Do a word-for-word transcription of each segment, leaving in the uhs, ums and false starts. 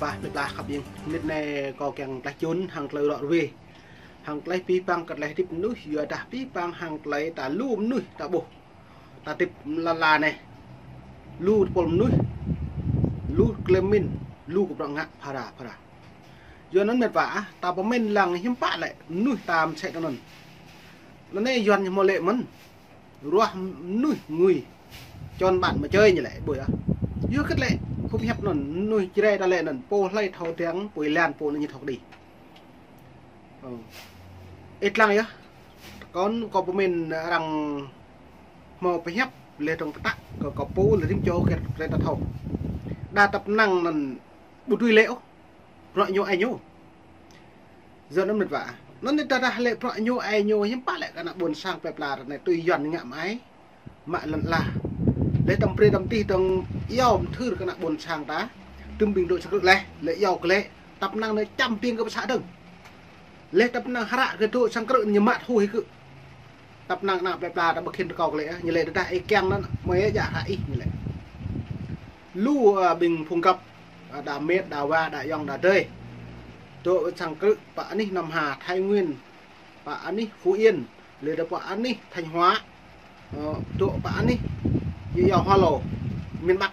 Pah, plah khăp ing. Mnĭt anei kâo kiăng tlaih čŭn hăng klei ruă ruê. Hăng klei bi păng kơ klei hdĭp mnuih, yua dah bi păng hăng klei ta lu mnuih ta ƀuh. Ta hdĭp lăn ala anei. Lu tơpul mnuih, lu klei mĭn, lu kơ bruă ngă phara, phara. Yua anăn mĭt wa ah, ta pơmĭn lăng hiam pă lĕ, mnuih ta msĕ anăn. Anăn anei Yuăn ñu mâo lĕ mơ̆n. Ruah mnuih ngui. Chọn bạn mà chơi ñu lĕ, ƀuh yơh. Yua kơ lĕ, phung hiăp anăn, mnuih Jrai ta lĕ anăn, pô hlei thâo dăng, pô êlan, pô anăn ñu thâo kđi. Ơ. Ih dlăng yơh. Kâo, kâo pơmĭn arăng mâo pơhiăp, leh dơ̆ng pơtă, kơ kâo pô leh rĭm čô kơ drei ta thâo. Đa tăp năng anăn ƀu dưi lĕ ôh. Bruă ñu ai ñu. Yua anăn mĭt wa. Anăn tơdah lĕ bruă ñu ai ñu hiam pă lĕ kơ ană ƀuôn sang plei pla anei tui Yuăn ngă mă ai. Mă lăn ala. Leh tăm brei tăm tih dơ̆ng iâu mthưr kơ ană ƀuôn sang ta. Tŭm ƀing dôk sang krư̆ leh, leh iâu kơ lĕ. Tăp năng anei čăm ƀing kơ pơsă dơ̆ng. Leh tăp năng hră kơ dôk sang krư̆ ñu mă thu hĕ kơ. Tăp năng ană plei pla ta ƀu khĭn kâo kơ lĕ, ñu lĕ tơdah ih kiăng anăn, mơi yơh hră ih ñu lĕ. Lu, ơ, ƀing phung găp, ơ, đa mĕt, đa wa, đa ayŏng, đa adei. Dôk sang krư̆, pă anih Nam Hà, Thái Nguyên, pă anih Phú Yên, leh dơ̆ng pă anih Thanh Hóa, ơ, dôk pă anih, ñu iâu Hoa Lô, miền Bắc.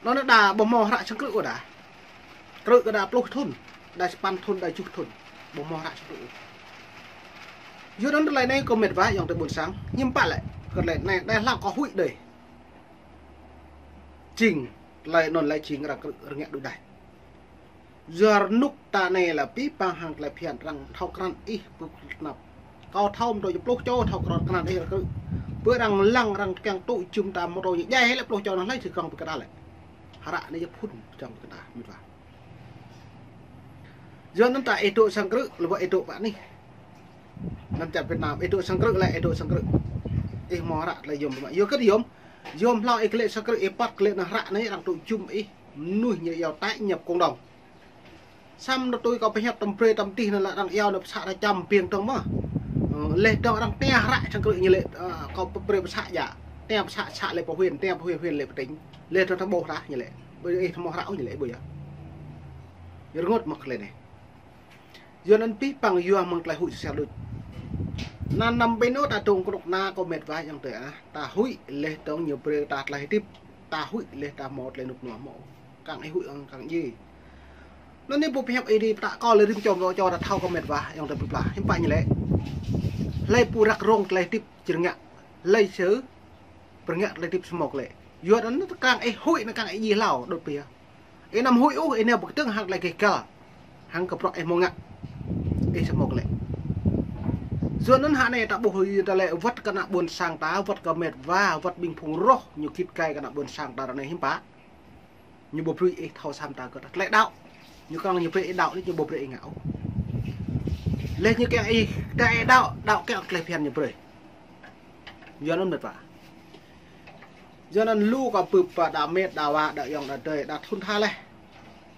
Anăn đa ƀu mâo hră sang krư̆ ôh đa. Krư̆ kơ đa pluh thŭn, đa sa păn thŭn, đa kjuh thŭn. Ƀu mâo hră sang krư̆ ôh. Yua anăn klei anei kơ mĭt wa ayŏng adei ƀuôn sang, hiam pă lĕ, kơ klei anei, đa hlăk kơ huĭ đei. Jing, klei anăn lĕ jing arăng krư̆ rơngiă đuĕ đai. Yua rnuk ta anei lĕ bi păng hăng klei bhiăn arăng thâo krăn ih pưk tnap. Kâo thâo mtô pluh čô thâo krăn, krăn ih arăng krư̆. Pơ arăng lăng arăng kiăng tŭ jŭm ta mtô ñu djai lĕ pluh čô anăn hlei si kăng pơ kơ ta lĕ. Hră anei yơh phŭn čang pơ kơ ta mĭt wa. Yua anăn ta ih dôk sang krư̆, leh ih dôk pă anih. Anăn čar Việt Nam, ih dôk sang krư̆ lĕ, ih dôk sang krư̆. Ih mâo hră lĕ yôm mă. Yua kơ yôm. Yôm hlâo ih klei sang krư̆, ih păt klei anăn hră anei arăng tŭ jŭm ih. Mnuih ñu iâu tái nhập cộng đồng. Săm anăn tui kâo pơhiăp tăm brei tăm tih anăn lĕ arăng iâu anăn pơsă ta čăm ƀing dơ̆ng mơh. Ơ, leh dơ̆ng arăng tia hră sang krư̆ ñu lĕ, ơ, kâo brei pơsă ya. Tia pơsă să lĕ pơ huyện, tia pơ huyện, huyện lĕ pơ tỉnh. Leh dơ̆ng ta ƀuh dah ñu lĕ. Ƀu ih mâo hră ôh ñu lĕ ƀu yơh. Rngot mơh klei anei. Yua anăn bi păng yua mơ̆ng klei huĭ sel đuč. Anăn năm ƀing ôh ta dôk knŭk kna kơ mĭt wa ayŏng adei ah. Ta huĭ leh dơ̆ng ñu brei ta klei hdĭp. Ta huĭ leh ta mâo klei nuk nua mâo. Kăng ih huĭ kăng djiê. Anăn anei pô pơhiăp ih dih pơtă kâo leh rĭm čô mâo čô ta thâo kơ mĭt wa ayŏng adei pla. Hiam pă ñu lĕ. Hlei pô răk rông klei hdĭp jrngă. Hlei sơ Pơrngă klei hdĭp samơ̆ klei. Yua anăn kăng ih huĭ anăn kăng ih djiê hlâo đŭt pia. Ih năm huĭ ôh, ih nao pơkdơ̆ng hăng klei keh găl. Hăng kơ bruă ih mâo ngă. Ih samơ̆ klei. Yua anăn hă anei ta ƀuh ta lĕ wăt kơ ană ƀuôn sang ta, wăt kơ mĭt wa, wăt ƀing phung roh ñu gĭt gai kơ ană ƀuôn sang ta ară anei hiam pă. Ñu ƀu brei ih thâo săm ta kơ ta klei đăo. Ñu kăng ñu brei ih đăo, ñu ƀu brei ih ngă ôh. Leh ñu kiăng ih, ta ih đăo, đăo kiăng klei bhiăn ñu brei. Yua anăn mĭt wa. Yua anăn lu kâo bưp pă đa mĭt, đa wa, đa ayŏng, đa adei, đa thŭn tha leh.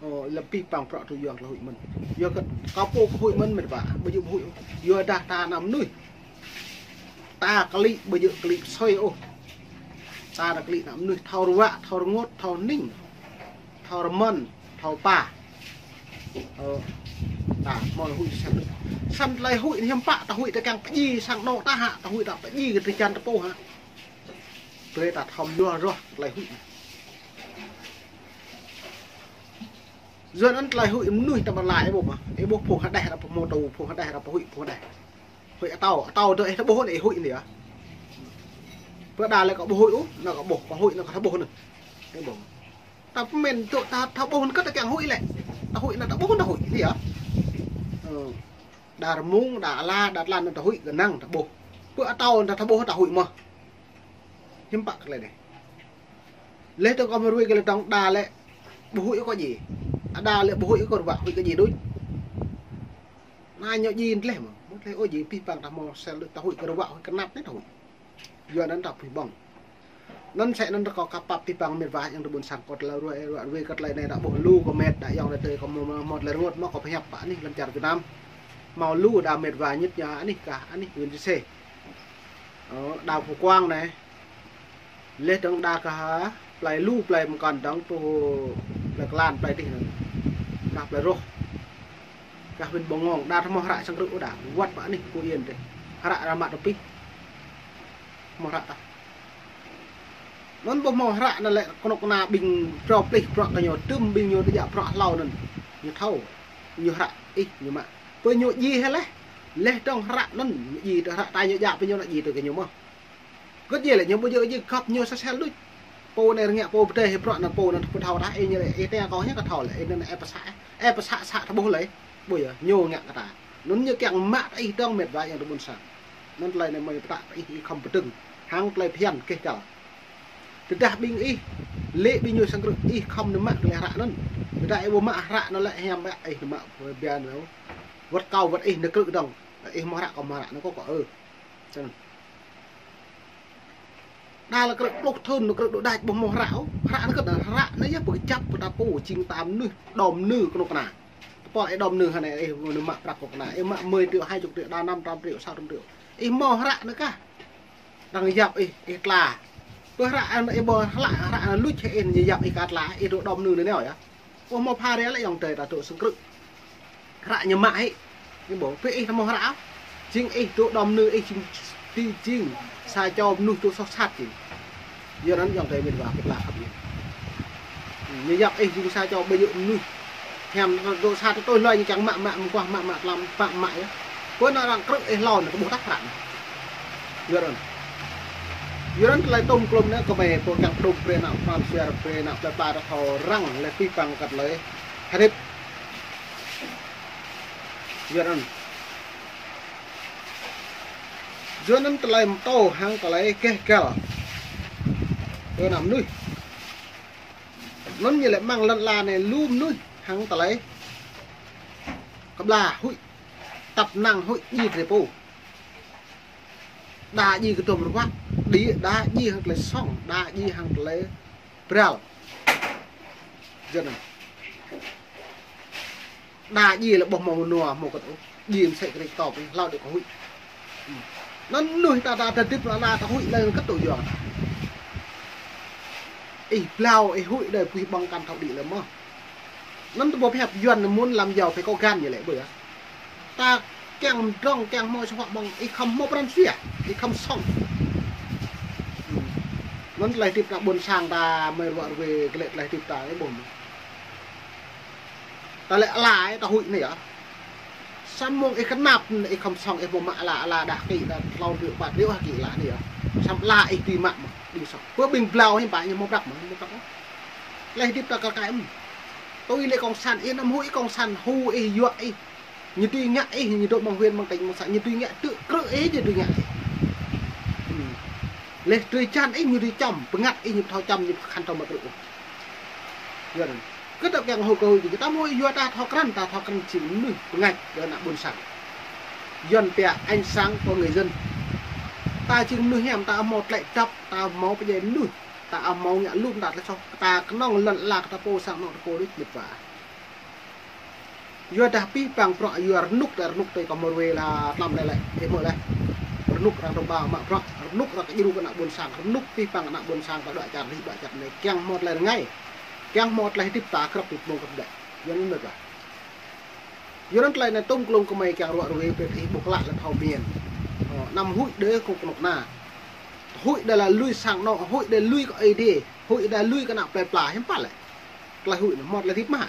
Ơ, lĕ bi păng prŏ tui yua klei huĭ mĭn. Yua kơ kâo pô kơ huĭ mĭn mĭt wa, ƀu djŏ huĭ. Yua dah ta ană mnuih. Ta klĭ ƀu djŏ klĭ psôi ôh. Ta ană klĭ ană mnuih thâo ruă, thâo rngot, thâo hnĭng. Thâo rmơ̆n, thâo pa. Ơ, ta mâo huĭ sel đuč. Săm klei huĭ hiam pă, ta huĭ ta kiăng pơdjai sang anôk ta hă, ta huĭ ta pơdjai kơ drei jan ta pô hă. Brei ta thâo mlô roh klei huĭ. Yua anăn klei huĭ mnuih ta mă lai ih ƀuh mơh. Ih ƀuh phung hđeh arăng pơmô tŭ, phung hđeh arăng pơhuĭ, phung hđeh. Huĭ atâo, atâo dơ̆ng ih ta ƀuh anei huĭ anei yơh. Pơ đa lĕ kâo ƀu huĭ ôh, anăn kâo ƀuh, kâo huĭ anăn kâo ta ƀuh anăn. Ih ƀuh. Ta pơmĭn tŭ ta, ta ƀuh anăn kơ ta kiăng huĭ lĕ. Ta huĭ anăn ta ƀuh anăn huĭ anei yơh. Ơ. Đa rmung, đa ala, đa tlan anăn ta huĭ kơ năng ta ƀuh. Pơ atâo anăn ta ƀuh ta huĭ mơh. Hiam pă klei anei. Leh dơ̆ng kâo mă ruai kơ leh dơ̆ng đa lĕ ƀu huĭ kơ djiê. Đa lĕ ƀu huĭ kơ ruă, huĭ kơ djiê đuč. Anăn ñu djiê dleh mơh. Mơ̆ng klei ôh djiê bi păng ta mâo sel đuč ta huĭ kơ ruă, huĭ knap anei ta huĭ. Yua anăn ta pui ƀơ̆ng. Anăn msĕ anăn kâo kăp pap bi păng mĭt wa ayŏng adei ƀuôn sang kâo tlei ruă, ruă, ruai kơ klei anei ta ƀuh lu kơ mĭt, đa ayŏng adei kâo mâo, mâo, mâo klei rngot mâo kâo pơhiăp pă anih lăn čar Việt Nam. Mâo lu đa mĭt wa ñit ñu anih kah, anih huyện Chư Sê. Ơ, đa Phú Quang anei. Leh dơ̆ng đa kơ ha, plei lu plei mkăn dơ̆ng tu Klan plei dih anăn. Nah plei roh. Kah huyện Bông Ngông, đa mâo hră sang krư̆ ôh đa. Wăt pă anih Phú Yên dih. Hră ra mă tơ pih. Mâo hră tah. Anăn ƀuh mâo hră anăn lĕ knŭk kna ƀing prŏ plih prŏ kơ ñu, tŭm ƀing ñu tơjă prŏ hlâo anăn. Ñu thâo. Ñu hră ih ñu mă. Pơ ñu djiê hĕ leh. Leh dơ̆ng hră anăn, ñu djiê tơ hră ta ñu djă pơ ñu anăn djiê tơ kơ ñu mơh. Gơ̆t djiê lĕ ñu ƀu djơ̆ djiê găp ñu sa sel đuč. Pô anei rơngiă pô pơdê hĕ prŏ anăn pô anăn pơthâo tah ih ñu lĕ ih tê kâo hiăk kơ thâo lĕ ih anăn ih pơsă, ih pơsă să tơƀuh lĕ. Ƀuh yơh, ñu ngă kơ ta. Anăn ñu kiăng mă tơ ih dơ̆ng mĕt wa yang tơ ƀuôn sang. Anăn tơlơi anei mơi pơtă tơ ih, ih khŏm pơdơ̆ng. Hăng tơlơi phiăn keh kal. Tơdah ƀing ih, lĕ ƀing ñu sang krư̆ ih khŏm nao mă tơlơi hră anăn. Tơdah ih ƀu mă hră anăn lĕ hiam ƀiă ih nao mă bia nao. Wăt kâo wăt ih nao krư̆ dơ̆ng. Ih mâo hră kâo mâo hră anăn kâo kơ ơ. Snăn. Đa lĕ krư̆ pluh thŭn, krư̆ đuĕ đač ƀuh mâo hră ôh. Hră anăn kơ hră anăn yơh pơkjăp pơta pô, jing ta mnuih, đom mnư knŭk kna. Tơpul ih đom mnư hă anei, ih mă prăk knŭk kna. Ih mă mười triệu, hai chục triệu, đa năm trăm triệu, sa trăm triệu. Ih mâo hră anăn kah. Arăng yap ih, ih tla. Pơ hră anăn ih ƀuh hră, hră anăn luč hĕ ih ñu yap ih ka tla, ih dôk đom mnư anei nao yơh. Ƀuh mâo pha ria lĕ ayŏng adei ta dôk sang krư̆. Hră ñu mă hĕ. Ñu ƀuh, pơ ih ta mâo hră. Jing ih dôk đom mnư ih jing, ti jing sa čô mnuih dôk soh sat jing. Yua anăn ayŏng adei mĭt wa pơtla khăp yơh. Ñu yap ih jing sa čô ƀu djơ̆ mnuih. Hiam dôk sat tui hluê ñu kiăng mă, mă, mkuah mă, mă tlam, mă, mă yơh. Pơ anăn arăng krư̆ ih hlâo anăn kơ ƀuh tah hră anăn. Yua anăn. Yua anăn tơlơi tŭm klŭm anei kơ mơi pô kiăng đŭk brei ană Pran Suêr brei ană plei pla ta thâo răng leh pih păng kơ tơlơi hdĭp. Yua anăn. Yua anăn tơlơi mtô hăng tơlơi keh kal. Kơ ană mnuih. Anăn ñu lĕ mơ̆ng lăn ala anei lu mnuih hăng tơlơi kƀlah huĭ, tăp năng huĭ djiê drei pô. Đa djiê kơ dŭm ruă, đa, đa djiê hăng tơlơi sŏng, đa djiê hăng tơlơi bral. Yua anăn. Đa djiê lĕ ƀuh mâo mnua, mâo kơt ôh. Djiê msĕ kơ rĭk tŏp, ih hlâo đĭ kơ huĭ. Anăn mnuih ta, ta, ta hdĭp lăn ala ta huĭ leh kơt tŭ yua. Ih blao, ih huĭ đei pui ƀơ̆ng kăn thâo đĭ leh mơh. Anăn tơ ƀuh pơhiăp Yuăn anăn mŭn lăm yâo phải có gan ñu lĕ ƀuh yơh. Ta kiăng mdrŏng, kiăng mâo sơwă ƀơ̆ng, ih khŏm mâo pran jua, ih khŏm sŏng. Anăn tơlơi hdĭp ană ƀuôn sang ta mơi ruă ruê kơ lĕ tơlơi hdĭp ta ih ƀuh mơh. Ta lĕ ala ih ta huĭ anei yơh. Sa mông ih knap anăn ih khŏm sŏng ih mâo mă ala, ala đah kĭ đa tlâo triệu, pă triệu hă kĭ ala anei yơh. Săm ala ih dưi mă mơh, dưi sŏng. Pơ ƀing blao hiư̆m pă ñu mâo prăk mơh, mâo prăk mơh. Tơlơi hdĭp ta kơ kai mơh. Tui lĕ cộng sản ih năm huĭ cộng sản hŭ ih yua ih. Ñu dưi ngă ih, ñu dôk mơ̆ng huyện, mơ̆ng tỉnh, mơ̆ng xã, ñu dưi ngă tŭ krư̆ ih, ñu dưi ngă ih. Leh drei čan ih, ñu dưi čăm, bơngăt ih, ñu thâo čăm, ñu khăn thâo mă krư̆ ôh. Yua anăn. Kơ ta kiăng hŭ kơ huĭ, ta mâo yua ta thâo krăn, ta thâo krăn jing mnuih bơngač kơ ană ƀuôn sang. Yuăn pia ánh sáng của người dân. Ta jing mnuih hiam, ta mâo tơlơi dăp, ta mâo pơdjai mnuih, ta mâo ngă lŭm, ta tơlơi soh, ta knŏng lăn ala kơ ta pô sang anôk ta pô đuč mĭt wa. Yua dah pih păng bruă yua rnuk, dah rnuk tui kơ mơruê la tlam leh leh, ih mơ̆ leh. Rnuk arăng dôk ba mă bruă, rnuk arăng kdjru kơ ană ƀuôn sang, rnuk pih păng ană ƀuôn sang ta đuĕ čar rih, đuĕ čar anei, kiăng mâo tơlơi rngai, kiăng mâo tơlơi hdĭp ta krăp hdĭp mông krăp dĕ. Yua anăn mĭt wa. Yua anăn tơlơi anei tŭm klŭm kơ mơi kiăng ruă ruê pĭt ih ƀuh klă leh thâo miên. Ơ, năm huĭ đei kơ knŭk kna. Huĭ đei la lui sang anôk, huĭ đei lui kơ Aê Diê, huĭ đei lui kơ ană plei pla, hiư̆m pă lĕ. Tơlơi huĭ anăn mâo tơlơi hdĭp mơh.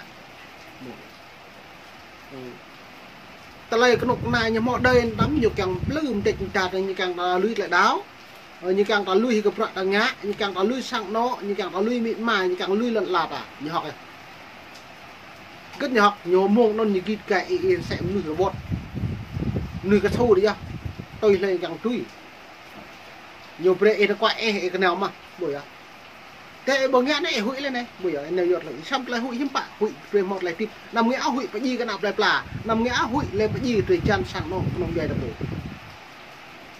Tơlơi knŭk kna ñu mâo đei tăm ñu kiăng plư mdêč mdar ñu kiăng ta lui tơlơi đăo. Ơ, ñu kiăng ta lui hĕ kơ bruă ta ngă, ñu kiăng ta lui sang anôk, ñu kiăng ta lui amĭ ama, ñu kiăng lui lăn ala ta. Ñu hŏk ih. Gĭt ñu hŏk, ñu mông anăn ñu gĭt gai ih, ih msĕ mnuih robot. Mnuih ksu dih yơh. Tui hlei ñu kiăng tui. Ñu brei ih nao kuă ih, ih knao mơh. Ƀuh yơh. Tơ ih ƀuh ngă anei ih huĭ leh anei. Ƀuh yơh, anei yơh tơlơi. Săm tơlơi huĭ hiư̆m pă, huĭ brei mâo tơlơi hdĭp. Năm ngă huĭ pơdjai kơ ană plei pla. Năm ngă huĭ leh pơdjai drei čan sang anôk knŏng djai ta pô.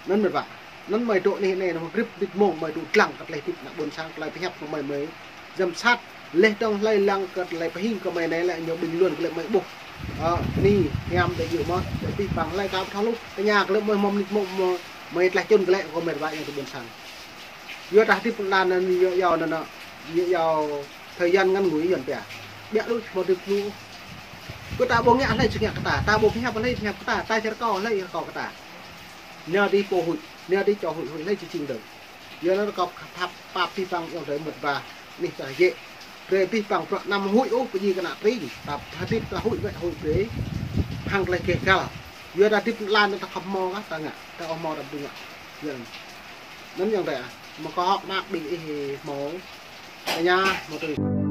Anăn mĭt wa. Anăn mơi dôk anih anei, anăn krăp hdĭp mông mơi dôk dlăng kơ tơlơi hdĭp ană ƀuôn sang, tơlơi pơhiăp kơ mơi mơi giám sát, leh dơ̆ng hlei lăng kơ tơlơi pơhing kơ mơi anei lĕ ñu ƀĭng luôn kơ lĕ mơi ƀuh. Ơ, anei hiam đei yua mơh, lĕ pih păng hlei ka thâo lu, tơña kơ lĕ mơi mâo mnĭt mông mơi, mơi tlaih čŭn kơ lĕ kơ mơi wa yang tơ ƀuôn sang. Yua dah hdĭp lăn anăn yua yua anăn, yua yua thời gian ngắn ngủi Yuăn pia. Ƀiă đuč, mâo dĭp lu. Kơ ta ƀuh ngă hlei či ngă kơ ta, ta ƀuh hiăp hlei hiăp kơ ta, ta čar kâo hlei čar kâo kơ ta. Nao dih pô huĭ, nao dih čô huĭ, huĭ hlei či jing dơ̆ng. Yua anăn kâo khăp pap bi păng ayŏng adei mŭt ba, anih ta jĕ. Brei bi păng bruă anăm huĭ ôh, pơjing kơ ană tring, ta hdĭp ta huĭ wĕ huĭ brei. Hăng klei keh găl. Yua ta hdĭp lăn ta khăp mâo kah, ta ngă, ta ôh mâo ta ƀu ngă. Yua anăn. Anăn ayŏng adei, mâo kơ hŏk mơak ƀing ih mâo. Tơña, mâo tui.